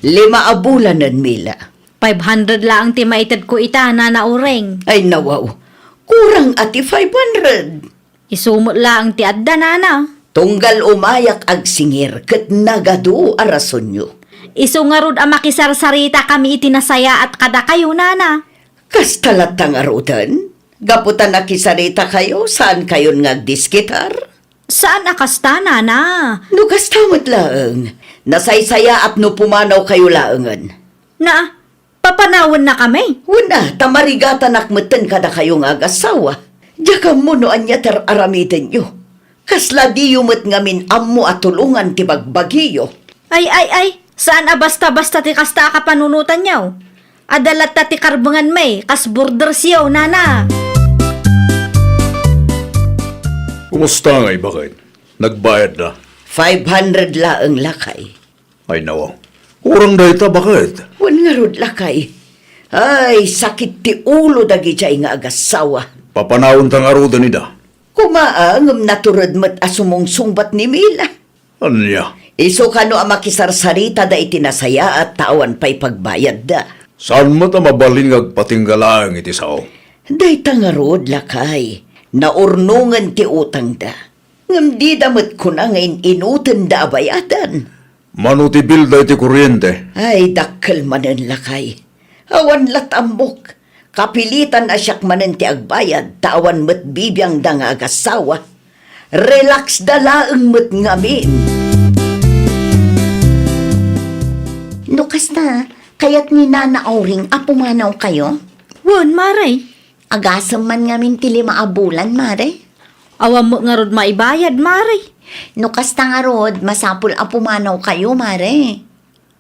Lima a bulanen, Mila. Five hundred laeng ti maitedko ita, Nana Uring. Ay, nawaw. Kurang a ti five hundred. Isu met laeng ti adda, Nana. Tunggal umayak agsingir ket nagadu a rasonyo. Isu ngarud a makisarsaritakami iti nasayaat kadakayo, Nana. Kasta latta ngaruden? Gapu ta nakisaritakayo, saankayon nga agdiskitar? Saan a kasta, Nana. No kasta met laeng, nasaysayaat no pumanawkayo laengen. Na, papanawennakami? Wen a, ta marigatanak metten kadakayo nga agassawa. Diak ammo no ania ti ar-aramidenyo. Kasla diyo met ngamin ammo a tulongan ti bagbagiyo. Ay, ay, ay, saan a basta-basta ti kasta a kapanunotanyo. Adda latta ti karbenganmi, kas boardersyo, Nana. Kumusta ngay, baket? Nagbayadda? Five hundred laeng, lakay. Ay, nawaw. Kurang dayta, baket? Wen ngarud, lakay. Ay, sakit ti ulo dagidiay nga agassawa. Papanawenta ngaruden ida. Koma a, ngem natured met a sumungsungbat ni Mila. Ania? Isu kano a makisarsaritada iti nasayaat ta awan pay pagbayadda. Saan met a mabalin nga agpatingga laeng iti sao? Dayta ngarud, lakay. Naurnongen ti utangda. Ngem dida met kuna nga in-inutenda a bayadan. Mano ti bilda iti kuryente? Ay, dakkel manen, lakay. Awan lat ammok. Kapilitan a siak manen ti agbayad, ta awan met bibiangda nga agassawa. Relax da laeng met ngamin. No kasta, kayat ni Nana Auring a pumanawkayo? Wen, mare. Agasem man ngamin ti lima a bulan, mare. Awan met ngarud maibayad, mare. No kasta ngarud, masapul a pumanawkayo, mare.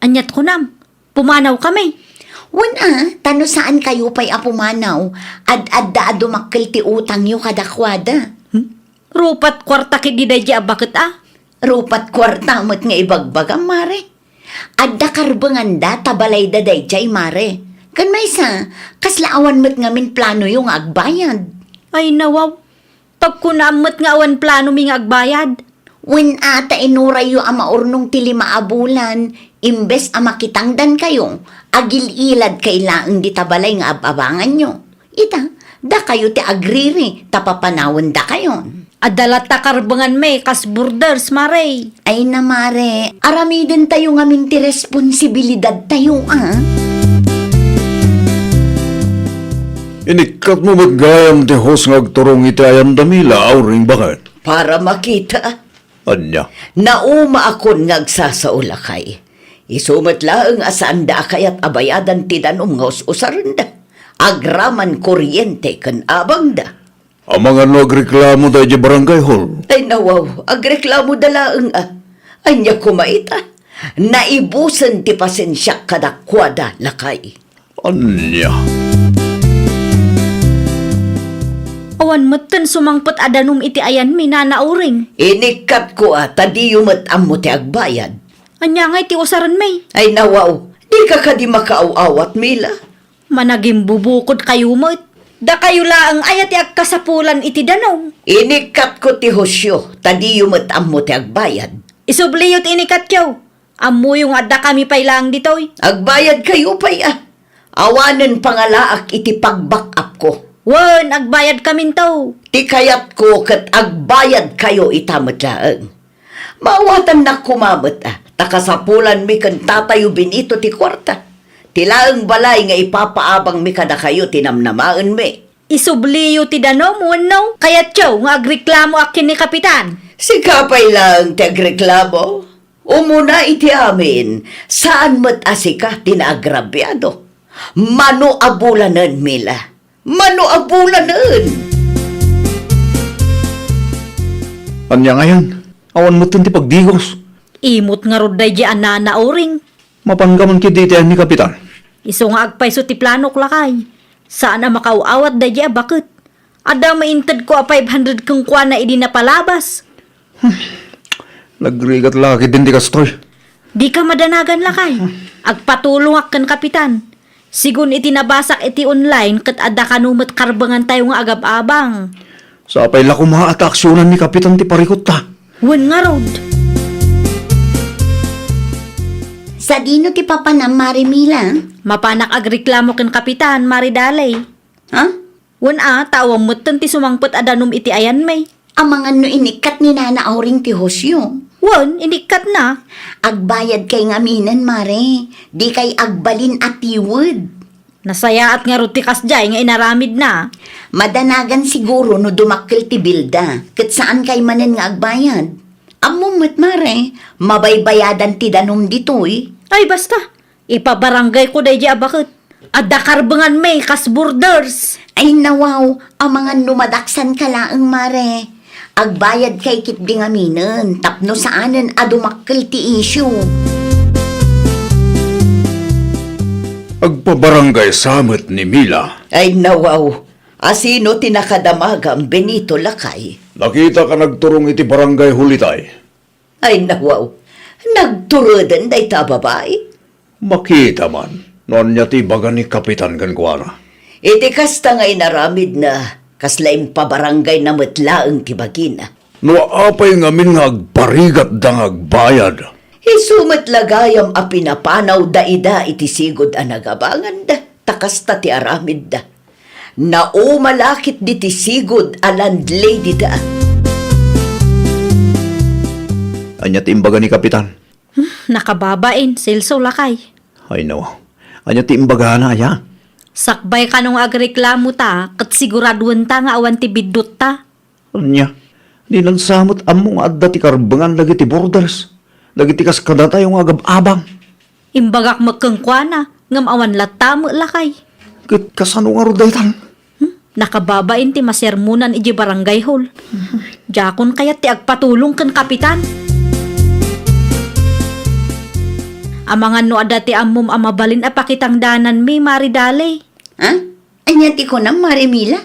Aniat kunam? Pumanawkami? Wen a, ta no saankayo pay a pumanaw, ad-adda a dumakkel ti utangyo kadakuada. Hmm? Rupat kuarta ketdi daydiay a baket a? Rupat kuarta met nga ibagbagam, mare. Adda karbenganda ta balayda daydiay, mare. Ken maysa, kasla awan met ngamin planoyo nga agbayad? Ay, nawaw. Pagkunaam met nga awan planomi nga agbayad. Wen a, ta inurayyo a maurnong ti lima a bulan, imbes a makitangdankayo, agil-iladkay laeng dita balay nga ab-abanganyo. Ita, dakayo ti agriri, ta papanawendakayon. Adda latta karbenganmi kas boarders, mare. Ay na, mare, aramidentayo ngamin ti responsibilidadtayo, a? Inikkatmo met gayam ti hose nga agturong iti ayanda, Mila, Auring, baket? Para makita. Ania? Naumaakon nga agsasao, lakay. Isu met laeng a saanda a kayat a bayadan ti danum nga us-usarenda. Agraman kuryente ken abangda. Amangan no agreklamo daydiay barangay hall? Ay, nawaw, agreklamoda laeng a. Ania koma ita? Naibusen ti pasensiak kadakuada, lakay. Ania? Awan metten sumangpet a danum iti ayanmi, Nana Uring. Inikkatko a ta diyo met ammo ti agbayad. Ania ngay ti usarenmi? Ay nawaw, dika kadi makaaw-awat, Mila? Managimbubukodkayo met. Dakayo laeng aya ti agkasapulan iti danum? Inikkatko ti husyo, ta diyo met ammo ti agbayad. Isubliyo ti inikkatyo. Ammoyo nga addakami pay laeng ditoy. Agbayadkayo pay a. Awanen pangalaak iti pag-back up ko. Wen, agbayadkaminto. Ti kayatko ket agbayadkayo ita met laeng. Maawatannak koma met a, ta kasapulanmi ken tatayo Benito ti kuarta. Ti laeng balay nga ipapaabangmi kadakayo ti namnamaenmi. Isubliyo ti danum wenno kayatyo nga agreklamoak ken ni Kapitan? Sika pay laeng ti agreklamo. Umuna iti amin, saan met a sika ti naagrabiado. Mano a bulanen, Mila. Mano a bulanen! Ania ngayen? Awan metten ti pagdigos. Imot ngarud daydi a Nana Uring. Mapanka man ketdi iti ayan ni Kapitan. Isu nga agpayso ti planok, lakay. Saan a makaaw-awat daydi a baket. Adda maintedko a five hundred kenkuana idi napalabas. Nagrigat la ketdin ti kastoy. Dika madanagan, lakay. Agpatulongak ken Kapitan. Sigun iti nabasak iti online ket adda kano met karbengantayo nga agab-abang. Sapay la koma a ta aksionan ni Kapitan ti parikutta. Wen ngarud. Sadino ti papanam, Mare Mila? Mapanak agreklamo ken Kapitan, Mare Daley. Ha? Wen a, ta awan metten ti sumangpet a danum iti ayanmi. Amangan no inikkat ni Nana Auring ti husyo. Wen, inikkatna. Agbayadkay ngaminen, Mare. Dikay agbalin a tiwed. Nasayaat ngarud ti kasdiay nga inaramidna. Madanagan siguro no dumakkel ti bilda, ket saankay manen nga agbayad. Ammom met, Mare, mabaybayadan ti danum ditoy. Ay, basta. Ipabarangayko daydi a baket. Adda karbenganmi kas borders. Ay, nawaw, amangan no madaksanka laeng, Mare. Agbayadkay ketdi ngaminen tapno saanen a dumakkel ti isyu. Agpabarangay sa met ni Mila. Ay, nawaw, asino ti nakadamagam, Benito, lakay? Nakitak a nagturong iti barangay hall itay. Ay, nawaw, nagtureden dayta a babai? Makita man no ania ti ibaga ni Kapitan kenkuana. Iti kasta nga inaramidna, kasla impabarangayna met laeng ti bagina. No apay ngamin nga agparigatda nga agbayad? Isu met la gayam a pinapanawda ida iti sigud a nagabanganda, ta kasta ti aramidda. Nauma la ketdi ti sigud a landladyda. Ania ti imbaga ni Kapitan? Hmm, nakababain, Celso, lakay. Ay, no. Ania ti imbagana, aya? Sakbay kano nga agreklamo ta, ket siguraduenta nga awan ti biddutta. Ania? Dinan sa met ammo nga adda ti karbengan dagiti borders, dagiti kas kadatayo nga agab-abang. Imbagak met kenkuana, ngem awan latta met, lakay. Ket kasano ngarud daytan? Hmm? Nakababain ti masermonan idiay barangay hall. Diakon kayat ti agpatulong ken Kapitan. Amangan no adda ti ammom a mabalin a pakitangdananmi, Mare Daley. Ha? Ania ti kunam, Mare Mila?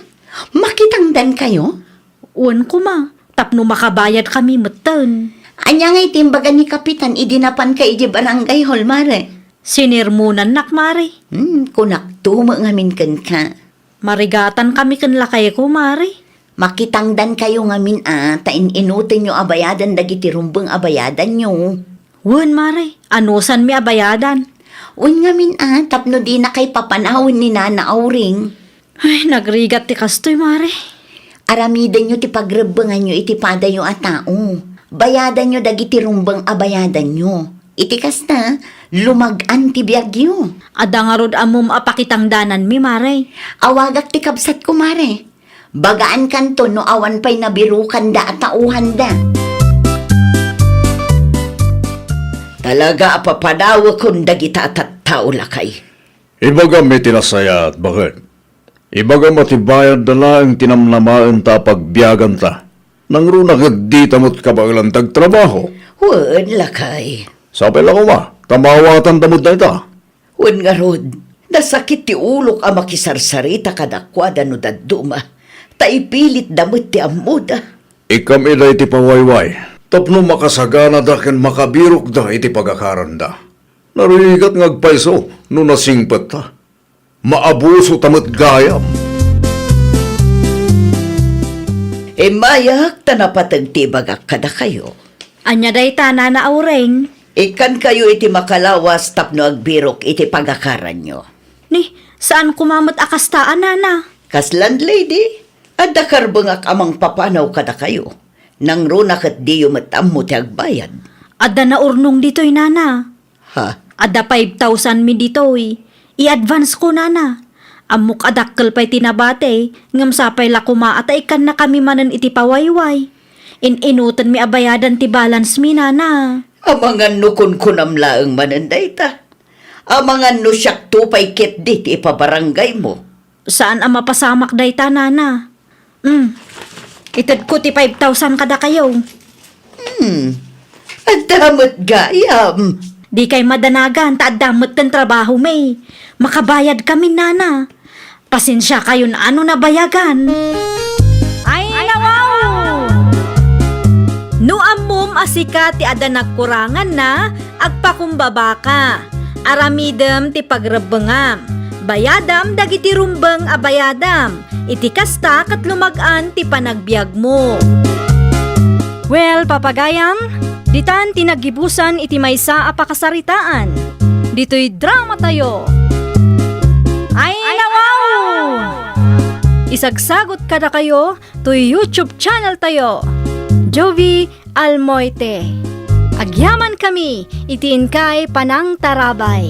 Makitangdankayo? Wen koma, tapno makabayadkami metten. Ania ngay ti imbaga ni Kapitan idi napanka idiay barangay hall, Mare? Sinermonannak, Mare. Hmm, kunakto met ngamin kenka. Marigatankami ken lakayko, Mare. Makitangdankayo ngamin a, ta in-inutenyo a bayadan dagiti rumbeng a bayadanyo. Wen, Mare, anusanmi a bayadan. Wen ngamin a, tapno dinakay papanawen ni Nana Auring. Ay, nagrigat ti kastoy, Mare. Aramidenyo ti pagrebbenganyo iti padayo a tao. Bayadanyo dagiti rumbeng a bayadanyo. Iti kasta, lumag-an ti biagyo. Adda ngarud ammom a pakitangdananmi, Mare. Awagak ti kabsatko, Mare. Bagaankanto no awan pay nabirokanda a taohanda. Talaga a papanawekon dagita a tattao, lakay. Ibagam iti nasayaat, baket. Ibagam a ti bayadda laeng ti namnamaenta a pagbiaganta. Nangruna ket dita met kabaelan ti agtrabaho. Wen, lakay. Sapay la koma, ta maawatanda met dayta. Wen ngarud, nasakit ti ulok a makisarsarita kadakuada no dadduma. Ta ipilitda met ti ammoda. Ikkam ida iti pawayway tapno makasaganada ken makabirokda iti pagakaranda. Narigat nga agpayso no nasingpetta. Maabusota met gayam. Immayak ta napateg ti ibagak kadakayo. Ania dayta, Nana Aureng? Ikkankayo iti makalawas tapno agbirok iti pagakaranyo. Ni, saan koma met a kasta a, Nana. Kas landlady, adda karbengak a mangpapanaw kadakayo. Nangruna ket diyo met ammo ti agbayad. Adda naurnong ditoy, Nana. Ha? Adda five thousand mi ditoy. I-advance ko, Nana. Ammok a dakkel pay ti nabati, ngem sapay la koma a ta ikkannakami manen iti pawayway. In-inutenmi a bayadan ti balance mi, Nana. Amangan no kunkunam laeng manen dayta. Amangan no siakto pay ketdi ti ipabarangaymo. Saan a mapasamak dayta, Nana. Hmm. Itedko ti five thousand kadakayo. Hmm. Adda met gayam. Dikay madanagan ta adda met ti trabahomi. Makabayadkami, Nana. Pasensiakayon a no nabayagan. Ay, nawaw! No ammom a sika ti adda nagkuranganna, agpakumbabaka. Aramidem ti pagrebbengam. Bayadam dagiti rumbeng a bayadam. Iti kasta ket lumag-an ti panagbiagmo. Well, papagayam, ditan ti naggibusan iti maysa a pakasaritaan. Ditoy dramatayo. Ay, nawaw! Isagsagot kadakayo toy YouTube channel tayo, Jovie Almoite. Agyamankami iti inkay panangtarabay.